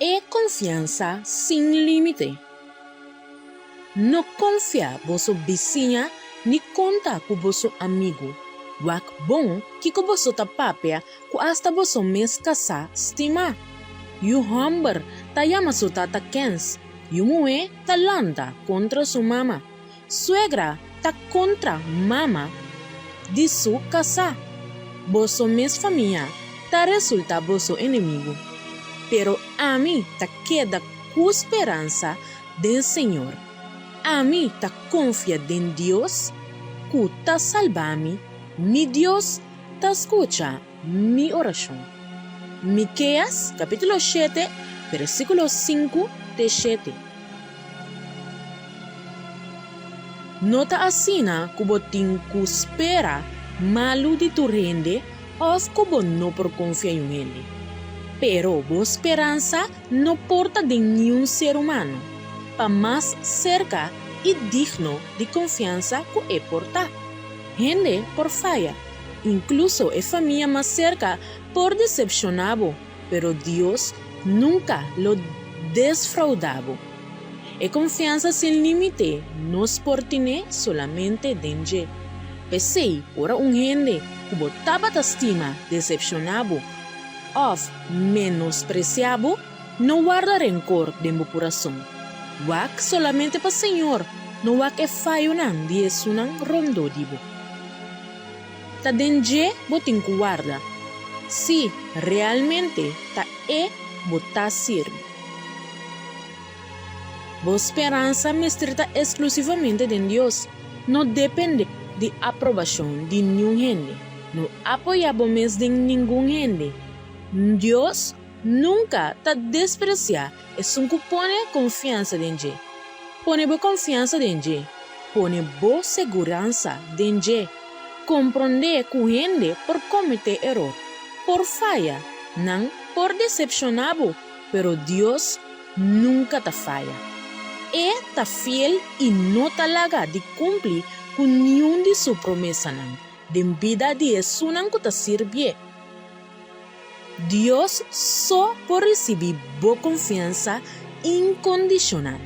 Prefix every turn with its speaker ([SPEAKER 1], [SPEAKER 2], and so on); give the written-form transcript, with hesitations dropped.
[SPEAKER 1] E konfiansa sin límite. No konfia boso bisiña ni konta ku boso amigu. Wak bon kiko boso ta papia ku asta boso mes kasá stimá. Yu hòmber ta yama su tata kèns, yu muhé ta lanta kontra su mama, suegra ta kontra mama di su kasá. Boso mes famia ta resultá boso enemigu. Pero ami ta keda ku speransa den Señor. Ami ta konfia den Dios ku ta salba mi, mi Dios ta skucha mi orashon. Mikeas kapítulo shete versíkulo sinku te shete. No ta asina ku bo tin ku spera malu di tur hende òf ku bo no por konfia yun hende. Pero bo speransa no por ta den niun ser humano, pa mas serka i digno di konfiansa ku e por ta. Hende por faya, inkluso e famia mas serka por desepshoná bo, pero Dios nunka lo desfraudá bo. E konfiansa sin límite nos por tine solamente den dje. P'esei, ora un hende ku bo tabata stima desepshoná bo òf menospresiá bo, no warda renkor den bo kurason. Wak solamente pa Señor, no wak e fayonan di esunnan rondó di bo. Ta den dje bo tin ku warda, si realmente ta e bo ta sirbi. Bo speransa mester ta eksklusivamente den Dios, no depende di aprobashon di niun hende. No apoyá bo mes den ningun hende. Dios nunka ta despresiá esun ku pone konfiansa den dje. Pone bo konfiansa den dje. Pone bo seguransa den dje. Komprondé ku hende por kometé eror, por faya, nan por desepshoná bo, pero Dios nunka ta faya. E ta fiel i no ta laga di kumpli ku niun di su promesanan den bida di esunnan ku ta sirbié. Dios so por risibí bo konfiansa inkondishonal.